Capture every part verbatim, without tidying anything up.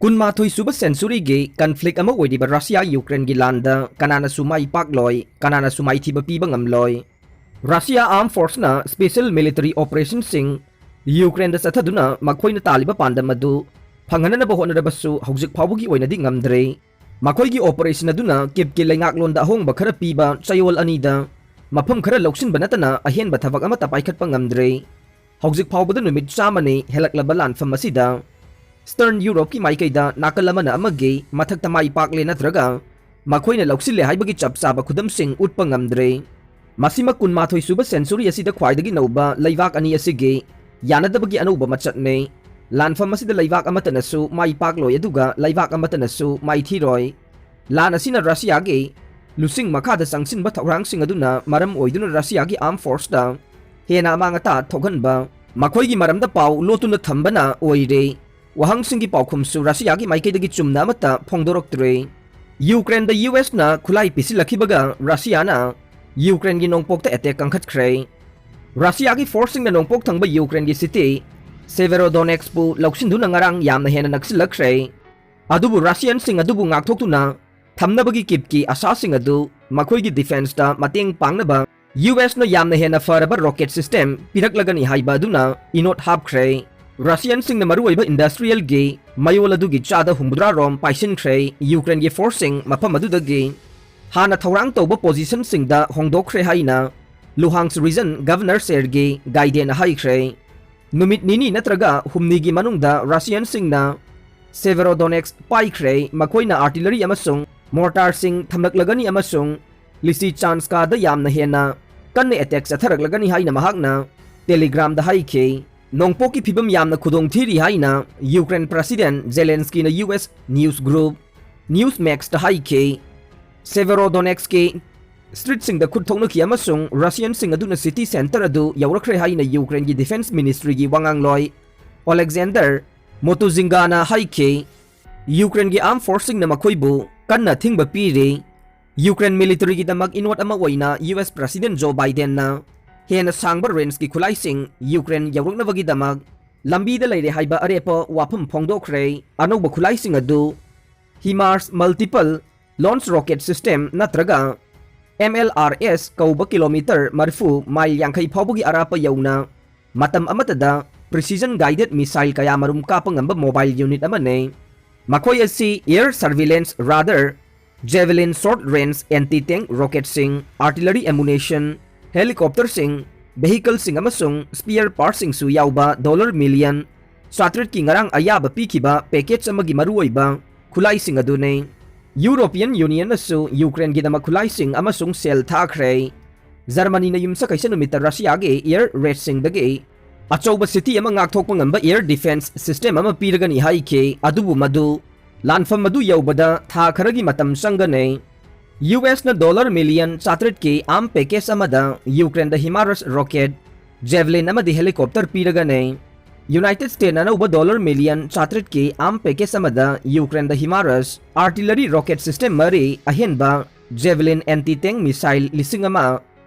ꯀꯨꯟꯃꯥꯊꯣꯏ ꯁꯨꯕ centuryꯒꯤ conflict ꯑꯃ ꯑꯣꯏꯔꯤꯕ ꯔꯁꯤꯌꯥ ꯌꯨꯀ꯭ꯔꯦꯟꯒꯤ ꯂꯥꯟꯗ ꯀꯅꯥꯅꯁꯨ ꯃꯥꯏ ꯄꯥꯛꯂꯣꯏ, ꯀꯅꯥꯅꯁꯨ ꯃꯥꯏꯊꯤꯕ ꯄꯤꯕ ꯉꯝꯂꯣꯏ꯫ ꯔꯁꯤꯌꯥ armed forceꯅ special military operationꯁꯤꯡ ꯌꯨꯀ꯭ꯔꯦꯟꯗ ꯆꯠꯊꯗꯨꯅ ꯃꯈꯣꯏꯅ ꯇꯥꯜꯂꯤꯕ ꯄꯥꯟꯗꯝ ꯑꯗꯨ ꯐꯪꯍꯟꯅꯅꯕ ꯍꯣꯠꯅꯔꯕꯁꯨ ꯍꯧꯖꯤꯛ ꯐꯥꯎꯕꯒꯤ ꯑꯣꯏꯅꯗꯤ ꯉꯝꯗ꯭ꯔꯤ꯫ ꯃꯈꯣꯏꯒꯤ operation ꯑꯗꯨꯅ ꯀꯤꯞꯀꯤ ꯂꯩꯉꯥꯛꯂꯣꯟꯗ ꯑꯍꯣꯡꯕ ꯈꯔ ꯄꯤꯕ ꯆꯌꯣꯜ ꯑꯅꯤꯗ ꯃꯐꯝ ꯈꯔ ꯂꯧꯁꯤꯟꯕ ꯅꯠꯇꯅ ꯑꯍꯦꯟꯕ ꯊꯕꯛ ꯑꯃꯠꯇ ꯄꯥꯏꯈꯠꯄ ꯉꯝꯗ꯭ꯔꯤ꯫ ꯍꯧꯖꯤꯛ ꯐꯥꯎꯕꯗ ꯅꯨꯃꯤꯠ ꯆꯥꯝꯃꯅꯤ ꯍꯦꯜꯂꯛꯂꯕ ꯂꯥꯟꯐꯝ ꯑꯁꯤꯗ Eastern Europeꯀꯤ ꯃꯥꯏꯀꯩꯗ ꯅꯥꯀꯜ ꯑꯃꯅ ꯑꯃꯒꯤ ꯃꯊꯛꯇ ꯃꯥꯏ ꯄꯥꯛꯂꯦ ꯅꯠꯇ꯭ꯔꯒ ꯃꯈꯣꯏꯅ ꯂꯧꯁꯤꯜꯂꯦ ꯍꯥꯏꯕꯒꯤ ꯆꯞ ꯆꯥꯕ ꯈꯨꯗꯝꯁꯤꯡ ꯎꯠꯄ ꯉꯝꯗ꯭ꯔꯤ꯫ ꯃꯁꯤꯃꯛ ꯀꯨꯟꯃꯥꯊꯣꯏ ꯁꯨꯕ century ꯑꯁꯤꯗ ꯈ꯭ꯋꯥꯏꯗꯒꯤ ꯅꯧꯕ ꯂꯩꯕꯥꯛ ꯑꯅꯤ ꯑꯁꯤꯒꯤ ꯌꯥꯅꯗꯕꯒꯤ ꯑꯅꯧꯕ ꯃꯆꯠꯅꯤ꯫ ꯂꯥꯟꯐꯝ ꯑꯁꯤꯗ ꯂꯩꯕꯥꯛ ꯑꯃꯠꯇꯅꯁꯨ ꯃꯥꯏ ꯄꯥꯛꯂꯣꯏ, ꯑꯗꯨꯒ ꯂꯩꯕꯥꯛ ꯑꯃꯠꯇꯅꯁꯨ ꯃꯥꯏꯊꯤꯔꯣꯏ꯫ ꯂꯥꯟ ꯑꯁꯤꯅ ꯔꯁꯤꯌꯥꯒꯤ ꯂꯨꯆꯤꯡ ꯃꯈꯥꯗ ꯆꯪꯁꯤꯟꯕ ꯊꯧꯔꯥꯡꯁꯤꯡ ꯑꯗꯨꯅ ꯃꯔꯝ ꯑꯣꯏꯗꯨꯅ ꯔꯁꯤꯌꯥꯒꯤ armed forceꯇ ꯍꯦꯟꯅ ꯑꯃꯥꯡ ꯑꯇꯥ ꯊꯣꯛꯍꯟꯕ, ꯃꯈꯣꯏꯒꯤ ꯃꯔꯝꯗ ꯄꯥꯎ ꯂꯣꯠꯇꯨꯅ ꯊꯝꯕꯅ ꯑꯣꯏꯔꯦ꯫ ꯋꯥꯍꯪꯁꯤꯡꯒꯤ ꯄꯥꯎꯈꯨꯝꯁꯨ ꯔꯁꯤꯌꯥꯒꯤ ꯃꯥꯏꯀꯩꯗꯒꯤ ꯆꯨꯝꯅ ꯑꯃꯠꯇ ꯐꯣꯡꯗꯣꯔꯛꯇ꯭ꯔꯦ꯫ ꯌꯨꯀ꯭ꯔꯦꯟꯗ USꯅ ꯈꯨꯠꯂꯥꯏ ꯄꯤꯁꯤꯜꯂꯛꯈꯤꯕꯒ ꯔꯁꯤꯌꯥꯅ ꯌꯨꯀ꯭ꯔꯦꯟꯒꯤ ꯅꯣꯡꯄꯣꯛꯇ attack ꯀꯟꯈꯠꯈ꯭ꯔꯦ꯫ ꯔꯁꯤꯌꯥꯒꯤ forceꯁꯤꯡꯅ ꯅꯣꯡꯄꯣꯛ ꯊꯪꯕ ꯌꯨꯀ꯭ꯔꯦꯟꯒꯤ city Severodonetskꯄꯨ ꯂꯧꯁꯤꯟꯗꯨꯅ ꯉꯔꯥꯡ ꯌꯥꯝꯅ ꯍꯦꯟꯅ ꯅꯛꯁꯤꯜꯂꯛꯈ꯭ꯔꯦ꯫ ꯑꯗꯨꯕꯨ Russianꯁꯤꯡ ꯑꯗꯨꯕꯨ ꯉꯥꯛꯊꯣꯛꯇꯨꯅ ꯊꯝꯅꯕꯒꯤ ꯀꯤꯞꯀꯤ ꯑꯁꯥꯁꯤꯡ ꯑꯗꯨ ꯃꯈꯣꯏꯒꯤ defenceꯇ ꯃꯇꯦꯡ ꯄꯥꯡꯅꯕ USꯅ ꯌꯥꯝꯅ ꯍꯦꯟꯅ ꯐꯔꯕ rocket system ꯄꯤꯔꯛꯂꯒꯅꯤ ꯍꯥꯏꯕ ꯑꯗꯨꯅ ꯏꯅꯣꯠ ꯍꯥꯞꯈ꯭ꯔꯦ꯫ Russianꯁꯤꯡꯅ ꯃꯔꯨꯑꯣꯏꯕ industrialꯒꯤ ꯃꯌꯣꯜ ꯑꯗꯨꯒꯤ ꯆꯥꯗ ꯍꯨꯝꯐꯨꯇꯔꯥ ꯔꯣꯝ ꯄꯥꯏꯁꯤꯟꯈ꯭ꯔꯦ꯫ ꯌꯨꯀ꯭ꯔꯦꯟꯒꯤ forceꯁꯤꯡ ꯃꯐꯝ ꯑꯗꯨꯗꯒꯤ ꯍꯥꯟꯅ ꯊꯧꯔꯥꯡ ꯇꯧꯕ positionꯁꯤꯡꯗ ꯍꯣꯡꯗꯣꯛꯈ꯭ꯔꯦ ꯍꯥꯏꯅ Luhansk region governor Sergei Gaidinꯅ ꯍꯥꯏꯈ꯭ꯔꯦ꯫ ꯅꯨꯃꯤꯠ ꯅꯤꯅꯤ ꯅꯠꯇ꯭ꯔꯒ ꯍꯨꯝꯅꯤꯒꯤ ꯃꯅꯨꯡꯗ Russianꯁꯤꯡꯅ Severodonetsk ꯄꯥꯏꯈ꯭ꯔꯦ꯫ ꯃꯈꯣꯏꯅ artillery ꯑꯃꯁꯨꯡ mortarꯁꯤꯡ ꯊꯝꯂꯛꯂꯒꯅꯤ ꯑꯃꯁꯨꯡ Lysychanskꯗ ꯌꯥꯝꯅ ꯍꯦꯟꯅ ꯀꯟꯅ attack ꯆꯠꯊꯔꯛꯂꯒꯅꯤ ꯍꯥꯏꯅ ꯃꯍꯥꯛꯅ Telegramꯗ ꯍꯥꯏꯈꯤ꯫ ꯅꯣꯡꯄꯣꯛꯀꯤ ꯐꯤꯕꯝ ꯌꯥꯝꯅ ꯈꯨꯗꯣꯡ ꯊꯤꯔꯤ ꯍꯥꯏꯅ Ukraine President Zelenskyꯅ US news group Newsmaxꯇ ꯍꯥꯏꯈꯤ꯫ Severodonetskꯀꯤ streetꯁꯤꯡꯗ ꯈꯨꯠ ꯊꯣꯛꯅꯈꯤ ꯑꯃꯁꯨꯡ Russianꯁꯤꯡ ꯑꯗꯨꯅ city centre ꯑꯗꯨ ꯌꯧꯔꯛꯈ꯭ꯔꯦ ꯍꯥꯏꯅ Ukraineꯒꯤ Defence Ministryꯒꯤ ꯋꯥꯉꯥꯡꯂꯣꯏ Oleksandr Motuzingana ꯍꯥꯏꯈꯤ꯫ Ukraineꯒꯤ armed forceꯁꯤꯡꯅ ꯃꯈꯣꯏꯕꯨ ꯀꯟꯅ ꯑꯊꯤꯡꯕ ꯄꯤꯔꯤ꯫ Ukraine militaryꯒꯤꯗꯃꯛ ꯏꯅꯣꯠ ꯑꯃ ꯑꯣꯏꯅ US President Joe Bidenꯅ ꯍꯦꯟꯅ ꯁꯥꯡꯕ rangeꯀꯤ ꯈꯨꯠꯂꯥꯏꯁꯤꯡ Ukraine ꯌꯧꯔꯛꯅꯕꯒꯤꯗꯃꯛ ꯂꯝꯕꯤꯗ ꯂꯩꯔꯦ ꯍꯥꯏꯕ ꯑꯔꯦꯞꯄ ꯋꯥꯐꯝ ꯐꯣꯡꯗꯣꯛꯈ꯭ꯔꯦ꯫ ꯑꯅꯧꯕ ꯈꯨꯠꯂꯥꯏꯁꯤꯡ ꯑꯗꯨ HIMARS Multiple Launch Rocket System ꯅꯠꯇ꯭ꯔꯒ M L R S ꯀꯧꯕ ꯀꯤꯂꯣꯃꯤꯇꯔ ꯃꯔꯤꯐꯨ, ꯃꯥꯏꯜ ꯌꯥꯡꯈꯩ ꯐꯥꯎꯕꯒꯤ ꯑꯔꯥꯞꯄ ꯌꯧꯅ ꯃꯇꯝ ꯑꯃꯠꯇꯗ precision guided missile ꯀꯌꯥꯃꯔꯨꯝ ꯀꯥꯞꯄ ꯉꯝꯕ mobile unit ꯑꯃꯅꯤ꯫ ꯃꯈꯣꯏ ꯑꯁꯤ air surveillance radar, Javelin short range anti-tank rocketꯁꯤꯡ, artillery ammunition, helicopterꯁꯤꯡ, vehicleꯁꯤꯡ ꯑꯃꯁꯨꯡ spare partsꯁꯤꯡꯁꯨ ꯌꯥꯎꯕ dollar million ꯆꯥꯇ꯭ꯔꯦꯠꯀꯤ ꯉꯔꯥꯡ ꯑꯌꯥꯕ ꯄꯤꯈꯤꯕ package ꯑꯃꯒꯤ ꯃꯔꯨꯑꯣꯏꯕ ꯈꯨꯠꯂꯥꯏꯁꯤꯡ ꯑꯗꯨꯅꯤ꯫ European Unionꯅꯁꯨ Ukraineꯒꯤꯗꯃꯛ ꯈꯨꯠꯂꯥꯏꯁꯤꯡ ꯑꯃꯁꯨꯡ ꯁꯦꯜ ꯊꯥꯈ꯭ꯔꯦ꯫ ꯖꯔꯃꯅꯤꯅ ꯌꯨꯝꯁꯀꯩꯁ ꯅꯨꯃꯤꯠꯇ ꯔꯁꯤꯌꯥꯒꯤ air raidꯁꯤꯡꯗꯒꯤ ꯑꯆꯧꯕ city ꯑꯃ ꯉꯥꯛꯊꯣꯛꯄ ꯉꯝꯕ air defense system ꯑꯃ ꯄꯤꯔꯒꯅꯤ ꯍꯥꯏꯈꯤ, ꯑꯗꯨꯕꯨ ꯃꯗꯨ ꯂꯥꯟꯐꯝ ꯑꯗꯨ ꯌꯧꯕꯗ ꯊꯥ ꯈꯔꯒꯤ ꯃꯇꯝ ꯆꯪꯒꯅꯤ꯫ USꯅ dollar million ꯆꯥꯇ꯭ꯔꯦꯠꯀꯤ arm package ꯑꯃꯗ Ukraineꯗ HIMARS rocket, Javelin ꯑꯃꯗꯤ helicopter ꯄꯤꯔꯒꯅꯤ꯫ United Statesꯅ ꯑꯅꯧꯕ dollar million ꯆꯥꯇ꯭ꯔꯦꯠꯀꯤ arm package ꯑꯃꯗ Ukraineꯗ HIMARS artillery rocket system ꯃꯔꯤ, ꯑꯍꯦꯟꯕ Javelin anti-tank missile ꯂꯤꯁꯤꯡ ꯑꯃ,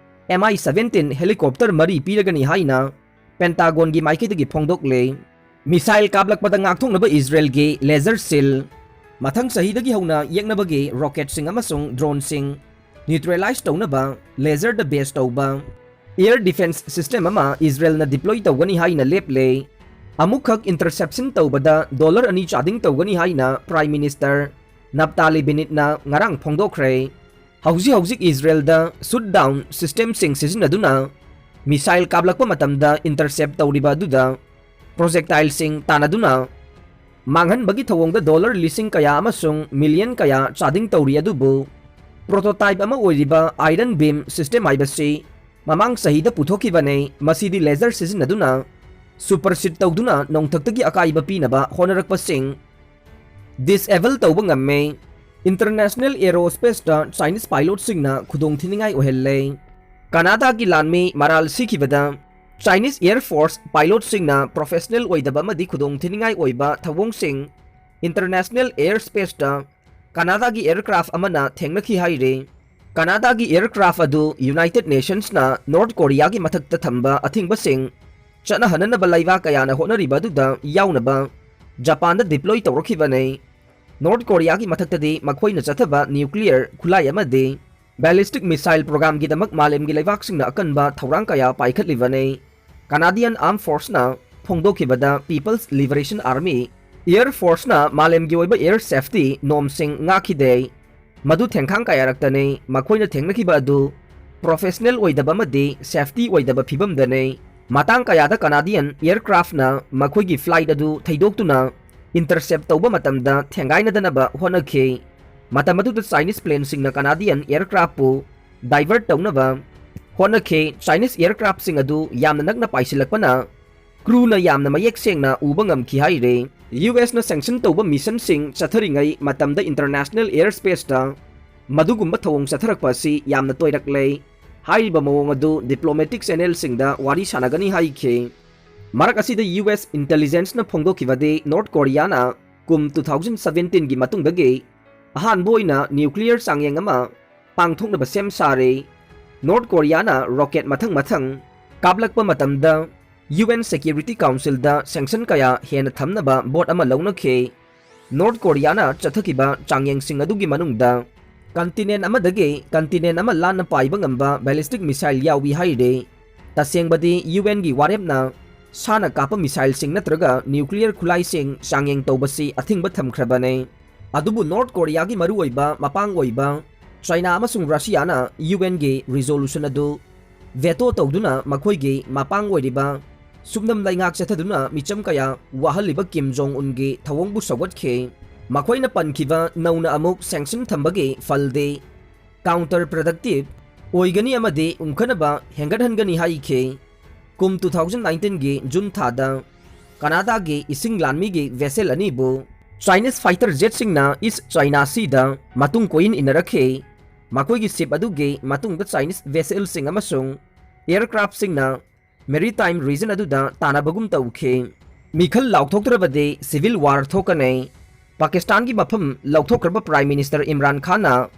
M I seventeen helicopter ꯃꯔꯤ ꯄꯤꯔꯒꯅꯤ ꯍꯥꯏꯅ Pentagonꯒꯤ ꯃꯥꯏꯀꯩꯗꯒꯤ ꯐꯣꯡꯗꯣꯛꯂꯦ꯫ Missile ꯀꯥꯞꯂꯛꯄꯗ ꯉꯥꯛꯊꯣꯛꯅꯕ ꯏꯖꯔꯦꯜꯒꯤ laser shield, ꯃꯊꯪ ꯆꯍꯤꯗꯒꯤ ꯍꯧꯅ ꯌꯦꯛꯅꯕꯒꯤ rocketꯁꯤꯡ ꯑꯃꯁꯨꯡ droneꯁꯤꯡ neutralize ꯇꯧꯅꯕ laserꯗ base ꯇꯧꯕ air defense system ꯑꯃ ꯏꯖꯔꯦꯜꯅ deploy ꯇꯧꯒꯅꯤ ꯍꯥꯏꯅ ꯂꯦꯞꯂꯦ꯫ ꯑꯃꯨꯛꯈꯛ interception ꯇꯧꯕꯗ dollar ꯑꯅꯤ charging ꯇꯧꯒꯅꯤ ꯍꯥꯏꯅ Prime Minister Naftali Bennettꯅ ꯉꯔꯥꯡ ꯐꯣꯡꯗꯣꯛꯈ꯭ꯔꯦ꯫ ꯍꯧꯖꯤꯛ ꯍꯧꯖꯤꯛ ꯏꯖꯔꯦꯜꯗ shoot down systemꯁꯤꯡ ꯁꯤꯖꯤꯟꯅꯗꯨꯅ missile ꯀꯥꯞꯂꯛꯄ ꯃꯇꯝꯗ intercept ꯇꯧꯔꯤꯕ ꯑꯗꯨꯗ projectileꯁꯤꯡ ꯇꯥꯟꯅꯗꯨꯅ ꯃꯥꯡꯍꯟꯕꯒꯤ ꯊꯧꯑꯣꯡꯗ dollar ꯂꯤꯁꯤꯡ ꯀꯌꯥ ꯑꯃꯁꯨꯡ million ꯀꯌꯥ charging ꯇꯧꯔꯤ, ꯑꯗꯨꯕꯨ prototype ꯑꯃ ꯑꯣꯏꯔꯤꯕ Iron Beam system ꯍꯥꯏꯕꯁꯤ ꯃꯃꯥꯡ ꯆꯍꯤꯗ ꯄꯨꯊꯣꯛꯈꯤꯕꯅꯤ꯫ ꯃꯁꯤꯗꯤ laser ꯁꯤꯖꯤꯟꯅꯗꯨꯅ supersede ꯇꯧꯗꯨꯅ ꯅꯣꯡꯊꯛꯇꯒꯤ ꯑꯀꯥꯏꯕ ꯄꯤꯅꯕ ꯍꯣꯠꯅꯔꯛꯄꯁꯤꯡ disable ꯇꯧꯕ ꯉꯝꯃꯤ꯫ International aerospaceꯇ Chinese pilotꯁꯤꯡꯅ ꯈꯨꯗꯣꯡꯊꯤꯅꯤꯡꯉꯥꯏ ꯑꯣꯏꯍꯜꯂꯦ꯫ ꯀꯅꯥꯗꯥꯒꯤ ꯂꯥꯟꯃꯤ ꯃꯔꯥꯜ ꯁꯤꯈꯤꯕꯗ Chinese Air Force pilotꯁꯤꯡꯅ professional ꯑꯣꯏꯗꯕ ꯑꯃꯗꯤ ꯈꯨꯗꯣꯡꯊꯤꯅꯤꯡꯉꯥꯏ ꯑꯣꯏꯕ ꯊꯧꯑꯣꯡꯁꯤꯡ international airspaceꯇ ꯀꯅꯥꯗꯥꯒꯤ aircraft ꯑꯃꯅ ꯊꯦꯡꯅꯈꯤ ꯍꯥꯏꯔꯤ꯫ ꯀꯅꯥꯗꯥꯒꯤ aircraft ꯑꯗꯨ United Nationsꯅ North Koreaꯒꯤ ꯃꯊꯛꯇ ꯊꯝꯕ ꯑꯊꯤꯡꯕꯁꯤꯡ ꯆꯠꯅꯍꯟꯅꯅꯕ ꯂꯩꯕꯥꯛ ꯀꯌꯥꯅ ꯍꯣꯠꯅꯔꯤꯕ ꯑꯗꯨꯗ ꯌꯥꯎꯅꯕ ꯖꯄꯥꯟꯗ deploy ꯇꯧꯔꯛꯈꯤꯕꯅꯤ꯫ ꯅꯣꯔꯠ ꯀꯣꯔꯤꯌꯥꯒꯤ ꯃꯊꯛꯇꯗꯤ ꯃꯈꯣꯏꯅ ꯆꯠꯊꯕ nuclear ꯈꯨꯠꯂꯥꯏ ꯑꯃꯗꯤ ballistic missile programꯒꯤꯗꯃꯛ ꯃꯥꯂꯦꯝꯒꯤ ꯂꯩꯕꯥꯛꯁꯤꯡꯅ ꯑꯀꯟꯕ ꯊꯧꯔꯥꯡ ꯀꯌꯥ ꯄꯥꯏꯈꯠꯂꯤꯕꯅꯤ꯫ Canadian Armed Forceꯅ ꯐꯣꯡꯗꯣꯛꯈꯤꯕꯗ People's Liberation Army Air Forceꯅ ꯃꯥꯂꯦꯝꯒꯤ ꯑꯣꯏꯕ air safety ꯅꯣꯝꯁꯤꯡ ꯉꯥꯛꯈꯤꯗꯦ꯫ ꯃꯗꯨ ꯊꯦꯡꯈꯥꯡ ꯀꯌꯥꯔꯛꯇꯅꯤ꯫ ꯃꯈꯣꯏꯅ ꯊꯦꯡꯅꯈꯤꯕ ꯑꯗꯨ professional ꯑꯣꯏꯗꯕ ꯑꯃꯗꯤ safety ꯑꯣꯏꯗꯕ ꯐꯤꯕꯝꯗꯅꯤ꯫ ꯃꯇꯥꯡ ꯀꯌꯥꯗ Canadian aircraftꯅ ꯃꯈꯣꯏꯒꯤ flight ꯑꯗꯨ ꯊꯩꯗꯣꯛꯇꯨꯅ intercept ꯇꯧꯕ ꯃꯇꯝꯗ ꯊꯦꯡꯒꯥꯏꯅꯗꯅꯕ ꯍꯣꯠꯅꯈꯤ꯫ ꯃꯇꯝ ꯑꯗꯨꯗ Chinese planeꯁꯤꯡꯅ Canadian aircraftꯄꯨ divert ꯇꯧꯅꯕ ꯍꯣꯠꯅꯈꯤ꯫ Chinese aircraftꯁꯤꯡ ꯑꯗꯨ ꯌꯥꯝꯅ ꯅꯛꯅ ꯄꯥꯏꯁꯤꯜꯂꯛꯄꯅ crewꯅ ꯌꯥꯝꯅ ꯃꯌꯦꯛ ꯁꯦꯡꯅ ꯎꯕ ꯉꯝꯈꯤ ꯍꯥꯏꯔꯤ꯫ USꯅ sanction ꯇꯧꯕ missionꯁꯤꯡ ꯆꯠꯊꯔꯤꯉꯩ ꯃꯇꯝꯗ international airspaceꯇ ꯃꯗꯨꯒꯨꯝꯕ ꯊꯧꯑꯣꯡ ꯆꯠꯊꯔꯛꯄ ꯑꯁꯤ ꯌꯥꯝꯅ ꯇꯣꯏꯔꯛꯂꯦ꯫ ꯍꯥꯏꯔꯤꯕ ꯃꯑꯣꯡ ꯑꯗꯨ diplomatic channelꯁꯤꯡꯗ ꯋꯥꯔꯤ ꯁꯥꯟꯅꯒꯅꯤ ꯍꯥꯏꯈꯤ꯫ ꯃꯔꯛ ꯑꯁꯤꯗ US intelligenceꯅ ꯐꯣꯡꯗꯣꯛꯈꯤꯕꯗꯤ ꯅꯣꯔꯠ ꯀꯣꯔꯤꯌꯥꯅ ꯀꯨꯝ two thousand seventeenꯒꯤ ꯃꯇꯨꯡꯗꯒꯤ ꯑꯍꯥꯟꯕ ꯑꯣꯏꯅ nuclear ꯆꯥꯡꯌꯦꯡ ꯑꯃ ꯄꯥꯡꯊꯣꯛꯅꯕ ꯁꯦꯝ ꯁꯥꯔꯦ꯫ ꯅꯣꯔꯠ ꯀꯣꯔꯤꯌꯥꯅ rocket ꯃꯊꯪ ꯃꯊꯪ ꯀꯥꯞꯂꯛꯄ ꯃꯇꯝꯗ UN Security Councilꯗ sanction ꯀꯌꯥ ꯍꯦꯟꯅ ꯊꯝꯅꯕ vote ꯑꯃ ꯂꯧꯅꯈꯤ꯫ ꯅꯣꯔꯠ ꯀꯣꯔꯤꯌꯥꯅ ꯆꯠꯊꯈꯤꯕ ꯆꯥꯡꯌꯦꯡꯁꯤꯡ ꯑꯗꯨꯒꯤ ꯃꯅꯨꯡꯗ continent ꯑꯃꯗꯒꯤ continent ꯑꯃ ꯂꯥꯟꯅ ꯄꯥꯏꯕ ꯉꯝꯕ ballistic missile ꯌꯥꯎꯏ ꯍꯥꯏꯔꯤ꯫ ꯇꯁꯦꯡꯕꯗꯤ UNꯒꯤ ꯋꯥꯔꯦꯞꯅ ꯁꯥꯅ ꯀꯥꯞꯄ missileꯁꯤꯡ ꯅꯠꯇ꯭ꯔꯒ nuclear ꯈꯨꯠꯂꯥꯏꯁꯤꯡ ꯆꯥꯡꯌꯦꯡ ꯇꯧꯕꯁꯤ ꯑꯊꯤꯡꯕ ꯊꯝꯈ꯭ꯔꯕꯅꯤ꯫ ꯑꯗꯨꯕꯨ ꯅꯣꯔꯠ ꯀꯣꯔꯤꯌꯥꯒꯤ ꯃꯔꯨꯑꯣꯏꯕ ꯃꯄꯥꯡ ꯑꯣꯏꯕ ꯆꯥꯏꯅꯥ ꯑꯃꯁꯨꯡ ꯔꯁꯤꯌꯥꯅ UNꯒꯤ resolution ꯑꯗꯨ veto ꯇꯧꯗꯨꯅ ꯃꯈꯣꯏꯒꯤ ꯃꯄꯥꯡ ꯑꯣꯏꯔꯤꯕ ꯁꯨꯞꯅꯝ ꯂꯩꯉꯥꯛ ꯆꯠꯊꯗꯨꯅ ꯃꯤꯆꯝ ꯀꯌꯥ ꯋꯥꯍꯜꯂꯤꯕ ꯀꯤꯝ ꯖꯣꯡ ꯎꯟꯒꯤ ꯊꯧꯑꯣꯡꯕꯨ ꯁꯧꯒꯠꯈꯤ꯫ ꯃꯈꯣꯏꯅ ꯄꯟꯈꯤꯕ ꯅꯧꯅ ꯑꯃꯨꯛ sanction ꯊꯝꯕꯒꯤ ꯐꯜꯗꯤ counter productive ꯑꯣꯏꯒꯅꯤ ꯑꯃꯗꯤ ꯎꯝꯈꯠꯅꯕ ꯍꯦꯟꯒꯠꯍꯟꯒꯅꯤ ꯍꯥꯏꯈꯤ꯫ ꯀꯨꯝ two thousand nineteenꯒꯤ ꯖꯨꯟ ꯊꯥꯗ ꯀꯅꯥꯗꯥꯒꯤ ꯏꯁꯤꯡ ꯂꯥꯟꯃꯤꯒꯤ vessel ꯑꯅꯤꯕꯨ Chinese fighter jetꯁꯤꯡꯅ East China Seaꯗ ꯃꯇꯨꯡ ꯀꯣꯏꯟ ꯏꯟꯅꯔꯛꯈꯤ꯫ ꯃꯈꯣꯏꯒꯤ ship ꯑꯗꯨꯒꯤ ꯃꯇꯨꯡꯗ Chinese vesselꯁꯤꯡ ꯑꯃꯁꯨꯡ aircraftꯁꯤꯡꯅ maritime region ꯑꯗꯨꯗ ꯇꯥꯟꯅꯕꯒꯨꯝ ꯇꯧꯈꯤ꯫ ꯃꯤꯈꯜ ꯂꯥꯎꯊꯣꯛꯇ꯭ꯔꯕꯗꯤ civil war ꯊꯣꯛꯀꯅꯤ꯫ ꯄꯥꯀꯤꯁꯇꯥꯟꯒꯤ ꯃꯐꯝ ꯂꯧꯊꯣꯛꯈ꯭ꯔꯕ Prime Minister ꯏꯝꯔꯥꯟ ꯈꯥꯟꯅ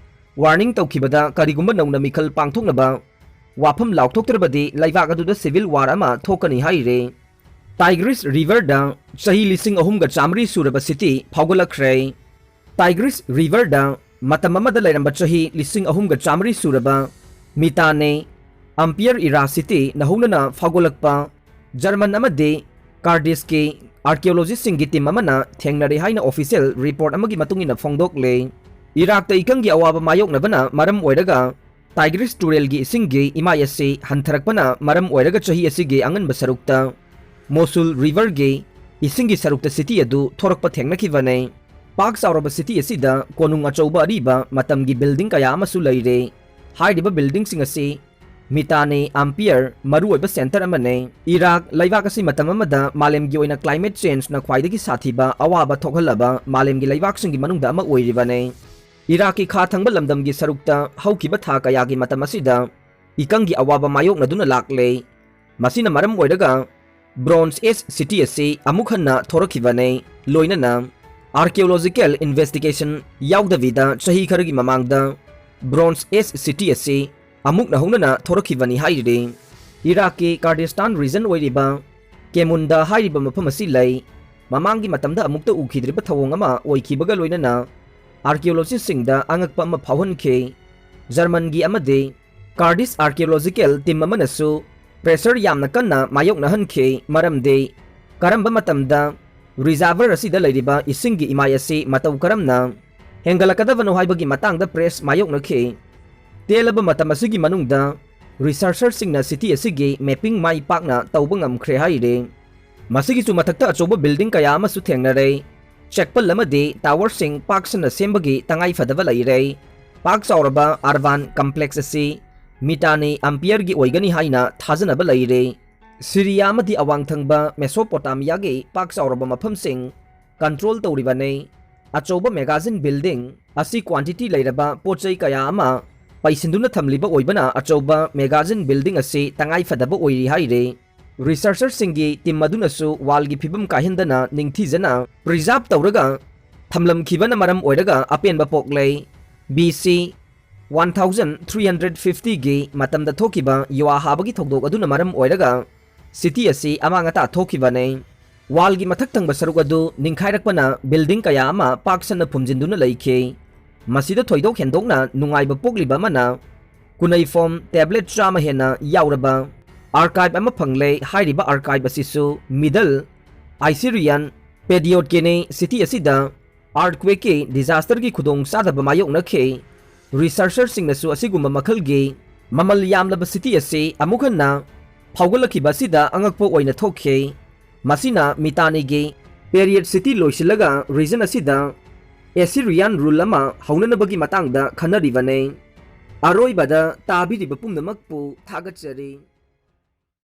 warning ꯇꯧꯈꯤꯕꯗ ꯀꯔꯤꯒꯨꯝꯕ ꯅꯧꯅ ꯃꯤꯈꯜ ꯄꯥꯡꯊꯣꯛꯅꯕ ꯋꯥꯐꯝ ꯂꯥꯎꯊꯣꯛꯇ꯭ꯔꯕꯗꯤ ꯂꯩꯕꯥꯛ ꯑꯗꯨꯗ civil war ꯑꯃ ꯊꯣꯛꯀꯅꯤ ꯍꯥꯏꯔꯤ꯫ Tigris Riverꯗ ꯆꯍꯤ ꯂꯤꯁꯤꯡ ꯑꯍꯨꯝꯒ ꯆꯥꯃꯔꯤ ꯁꯨꯔꯕ city ꯐꯥꯎꯒꯠꯂꯛꯈ꯭ꯔꯦ꯫ Tigris Riverꯗ ꯃꯇꯝ ꯑꯃꯗ ꯂꯩꯔꯝꯕ ꯆꯍꯤ ꯂꯤꯁꯤꯡ ꯑꯍꯨꯝꯒ ꯆꯥꯃꯔꯤ ꯁꯨꯔꯕ Mitanni Ampere era cityꯅ ꯍꯧꯅꯅ ꯐꯥꯎꯒꯠꯂꯛꯄ German ꯑꯃꯗꯤ Kurdish archaeologistꯁꯤꯡꯒꯤ team ꯑꯃꯅ ꯊꯦꯡꯅꯔꯦ ꯍꯥꯏꯅ official report ꯑꯃꯒꯤ ꯃꯇꯨꯡ ꯏꯟꯅ ꯐꯣꯡꯗꯣꯛꯂꯦ꯫ ꯏꯔꯥꯛꯇ ꯏꯀꯪꯒꯤ ꯑꯋꯥꯕ ꯃꯥꯌꯣꯛꯅꯕꯅ ꯃꯔꯝ ꯑꯣꯏꯔꯒ Tigris ꯇꯨꯔꯦꯜꯒꯤ ꯏꯁꯤꯡꯒꯤ ꯏꯃꯥꯏ ꯑꯁꯤ ꯍꯟꯊꯔꯛꯄꯅ ꯃꯔꯝ ꯑꯣꯏꯔꯒ ꯆꯍꯤ ꯑꯁꯤꯒꯤ ꯑꯉꯟꯕ ꯁꯔꯨꯛꯇ Mosul Riverꯒꯤ ꯏꯁꯤꯡꯒꯤ ꯁꯔꯨꯛꯇ city ꯑꯗꯨ ꯊꯣꯔꯛꯄ ꯊꯦꯡꯅꯈꯤꯕꯅꯤ꯫ ꯄꯥꯛ ꯆꯥꯎꯔꯕ city ꯑꯁꯤꯗ ꯀꯣꯅꯨꯡ ꯑꯆꯧꯕ ꯑꯔꯤꯕ ꯃꯇꯝꯒꯤ building ꯀꯌꯥ ꯑꯃꯁꯨ ꯂꯩꯔꯦ꯫ ꯍꯥꯏꯔꯤꯕ buildingꯁꯤꯡ ꯑꯁꯤ Mitanni Ampere ꯃꯔꯨꯑꯣꯏꯕ center ꯑꯃꯅꯤ꯫ ꯏꯔꯥꯛ ꯂꯩꯕꯥꯛ ꯑꯁꯤ ꯃꯇꯝ ꯑꯃꯗ ꯃꯥꯂꯦꯝꯒꯤ ꯑꯣꯏꯅ climate changeꯅ ꯈ꯭ꯋꯥꯏꯗꯒꯤ ꯁꯥꯊꯤꯕ ꯑꯋꯥꯕ ꯊꯣꯛꯍꯜꯂꯕ ꯃꯥꯂꯦꯝꯒꯤ ꯂꯩꯕꯥꯛꯁꯤꯡꯒꯤ ꯃꯅꯨꯡꯗ ꯑꯃ ꯑꯣꯏꯔꯤꯕꯅꯤ꯫ ꯏꯔꯥꯛꯀꯤ ꯈꯥ ꯊꯪꯕ ꯂꯝꯗꯝꯒꯤ ꯁꯔꯨꯛꯇ ꯍꯧꯈꯤꯕ ꯊꯥ ꯀꯌꯥꯒꯤ ꯃꯇꯝ ꯑꯁꯤꯗ ꯏꯀꯪꯒꯤ ꯑꯋꯥꯕ ꯃꯥꯌꯣꯛꯅꯗꯨꯅ ꯂꯥꯛꯂꯦ꯫ ꯃꯁꯤꯅ ꯃꯔꯝ ꯑꯣꯏꯔꯒ Bronze Age city ꯑꯁꯤ ꯑꯃꯨꯛ ꯍꯟꯅ ꯊꯣꯔꯛꯈꯤꯕꯅꯤ꯫ ꯂꯣꯏꯅꯅ archaeological investigation ꯌꯥꯎꯗꯕꯤꯗ ꯆꯍꯤ ꯈꯔꯒꯤ ꯃꯃꯥꯡꯗ Bronze Age city ꯑꯁꯤ ꯑꯃꯨꯛ ꯅꯧꯍꯧꯅꯅ ꯊꯣꯔꯛꯈꯤꯕꯅꯤ ꯍꯥꯏꯔꯤ꯫ ꯏꯔꯥꯛꯀꯤ Kurdistan region ꯑꯣꯏꯔꯤꯕ ꯀꯦꯃꯨꯟꯗ ꯍꯥꯏꯔꯤꯕ ꯃꯐꯝ ꯑꯁꯤ ꯂꯩ꯫ ꯃꯃꯥꯡꯒꯤ ꯃꯇꯝꯗ ꯑꯃꯨꯛꯇ ꯎꯈꯤꯗ꯭ꯔꯤꯕ ꯊꯧꯑꯣꯡ ꯑꯃ ꯑꯣꯏꯈꯤꯕꯒ ꯂꯣꯏꯅꯅ archaeologistꯁꯤꯡꯗ ꯑꯉꯛꯄ ꯑꯃ ꯐꯥꯎꯍꯟꯈꯤ꯫ Germanꯒꯤ ꯑꯃꯗꯤ Kurdish archaeological team ꯑꯃꯅꯁꯨ pressure ꯌꯥꯝꯅ ꯀꯟꯅ ꯃꯥꯌꯣꯛꯅꯍꯟꯈꯤ, ꯃꯔꯝꯗꯤ ꯀꯔꯝꯕ ꯃꯇꯝꯗ reservoir ꯑꯁꯤꯗ ꯂꯩꯔꯤꯕ ꯏꯁꯤꯡꯒꯤ ꯏꯃꯥꯏ ꯑꯁꯤ ꯃꯇꯧ ꯀꯔꯝꯅ ꯍꯦꯟꯒꯠꯂꯛꯀꯗꯕꯅꯣ ꯍꯥꯏꯕꯒꯤ ꯃꯇꯥꯡꯗ press ꯃꯥꯌꯣꯛꯅꯈꯤ꯫ ꯇꯦꯜꯂꯕ ꯃꯇꯝ ꯑꯁꯤꯒꯤ ꯃꯅꯨꯡꯗ researcherꯁꯤꯡꯅ city ꯑꯁꯤꯒꯤ mapping ꯃꯥꯏ ꯄꯥꯛꯅ ꯇꯧꯕ ꯉꯝꯈ꯭ꯔꯦ ꯍꯥꯏꯔꯤ꯫ ꯃꯁꯤꯒꯤꯁꯨ ꯃꯊꯛꯇ ꯑꯆꯧꯕ building ꯀꯌꯥ ꯑꯃꯁꯨ ꯊꯦꯡꯅꯔꯦ꯫ ꯆꯦꯛꯄꯜ ꯑꯃꯗꯤ towerꯁꯤꯡ ꯄꯥꯛ ꯁꯟꯅ ꯁꯦꯝꯕꯒꯤ ꯇꯉꯥꯏ ꯐꯗꯕ ꯂꯩꯔꯦ꯫ ꯄꯥꯛ ꯆꯥꯎꯔꯕ urban complex ꯑꯁꯤ Mitanni Ampereꯒꯤ ꯑꯣꯏꯒꯅꯤ ꯍꯥꯏꯅ ꯊꯥꯖꯅꯕ ꯂꯩꯔꯦ꯫ ꯁꯤꯔꯤꯌꯥ ꯑꯃꯗꯤ ꯑꯋꯥꯡ ꯊꯪꯕ ꯃꯦꯁꯣꯄꯣꯇꯥꯃꯤꯌꯥꯒꯤ ꯄꯥꯛ ꯆꯥꯎꯔꯕ ꯃꯐꯝꯁꯤꯡ control ꯇꯧꯔꯤꯕꯅꯤ꯫ ꯑꯆꯧꯕ magazine building ꯑꯁꯤ quantity ꯂꯩꯔꯕ ꯄꯣꯠ ꯆꯩ ꯀꯌꯥ ꯑꯃ ꯄꯩꯁꯤꯟꯗꯨꯅ ꯊꯝꯂꯤꯕ ꯑꯣꯏꯕꯅ ꯑꯆꯧꯕ magazine building ꯑꯁꯤ ꯇꯉꯥꯏ ꯐꯗꯕ ꯑꯣꯏꯔꯤ ꯍꯥꯏꯔꯤ꯫ Researcherꯁꯤꯡꯒꯤ team ꯑꯗꯨꯅꯁꯨ wallꯒꯤ ꯐꯤꯕꯝ ꯀꯥꯏꯍꯟꯗꯅ ꯅꯤꯡꯊꯤꯖꯅ preserve ꯇꯧꯔꯒ ꯊꯝꯂꯝꯈꯤꯕꯅ ꯃꯔꯝ ꯑꯣꯏꯔꯒ ꯑꯄꯦꯟꯕ ꯄꯣꯛꯂꯦ꯫ B C one thousand three hundred ꯐꯤꯐꯇꯤꯒꯤ ꯃꯇꯝꯗ ꯊꯣꯛꯈꯤꯕ ꯌꯨꯋꯥ ꯍꯥꯕꯒꯤ ꯊꯧꯗꯣꯛ ꯑꯗꯨꯅ ꯃꯔꯝ ꯑꯣꯏꯔꯒ ꯁꯤꯇꯤ ꯑꯁꯤ ꯑꯃꯥꯡ ꯑꯇꯥ ꯊꯣꯛꯈꯤꯕꯅꯤ꯫ ꯋꯥꯜꯒꯤ ꯃꯊꯛ ꯊꯪꯕ ꯁꯔꯨꯛ ꯑꯗꯨ ꯅꯤꯡꯈꯥꯏꯔꯛꯄꯅ ꯕꯤꯜꯗꯤꯡ ꯀꯌꯥ ꯑꯃ ꯄꯥꯛ ꯁꯟꯅ ꯐꯨꯝꯖꯤꯟꯗꯨꯅ ꯂꯩꯈꯤ꯫ ꯃꯁꯤꯗ ꯊꯣꯏꯗꯣꯛ ꯍꯦꯟꯗꯣꯛꯅ ꯅꯨꯡꯉꯥꯏꯕ ꯄꯣꯛꯂꯤꯕ ꯑꯃꯅ ꯀꯨꯅꯩꯐꯣꯝ ꯇꯦꯕ꯭ꯂꯦꯠ ꯆꯥꯝꯃ ꯍꯦꯟꯅ ꯌꯥꯎꯔꯕ ꯑꯥꯔꯀꯥꯏꯚ ꯑꯃ ꯐꯪꯂꯦ꯫ ꯍꯥꯏꯔꯤꯕ ꯑꯥꯔꯀꯥꯏꯚ ꯑꯁꯤꯁꯨ ꯃꯤꯗꯜ ꯑꯥꯏꯁꯤꯔꯤꯌꯥꯟ ꯄꯦꯗꯤꯌꯣꯠꯀꯤꯅꯤ꯫ ꯁꯤꯇꯤ ꯑꯁꯤꯗ ꯑꯥꯔꯠꯀ꯭ꯋꯦꯛꯀꯤ ꯗꯤꯖꯥꯁꯇꯔꯒꯤ ꯈꯨꯗꯣꯡ ꯆꯥꯗꯕ ꯃꯥꯌꯣꯛꯅꯈꯤ꯫ ꯔꯤꯁꯔꯆꯔꯁꯤꯡꯅꯁꯨ ꯑꯁꯤꯒꯨꯝꯕ ꯃꯈꯜꯒꯤ ꯃꯃꯜ ꯌꯥꯝꯂꯕ ꯁꯤꯇꯤ ꯑꯁꯤ ꯑꯃꯨꯛ ꯍꯟꯅ ꯐꯥꯎꯒꯠꯂꯛꯈꯤꯕ ꯑꯁꯤꯗ ꯑꯉꯛꯄ ꯑꯣꯏꯅ ꯊꯣꯛꯈꯤ꯫ ꯃꯁꯤꯅ ꯃꯤꯇꯥꯅꯤꯒꯤ ꯄꯦꯔꯤꯌꯠ ꯁꯤꯇꯤ ꯂꯣꯏꯁꯤꯜꯂꯒ ꯔꯤꯖꯟ ꯑꯁꯤꯗ ꯑꯦꯁꯤꯔꯤꯌꯥꯟ ꯔꯨꯜ ꯑꯃ ꯍꯧꯅꯅꯕꯒꯤ ꯃꯇꯥꯡꯗ ꯈꯟꯅꯔꯤꯕꯅꯤ꯫ ꯑꯔꯣꯏꯕꯗ ꯇꯥꯕꯤꯔꯤꯕ ꯄꯨꯝꯅꯃꯛꯄꯨ ꯊꯥꯒꯠꯆꯔꯤ꯫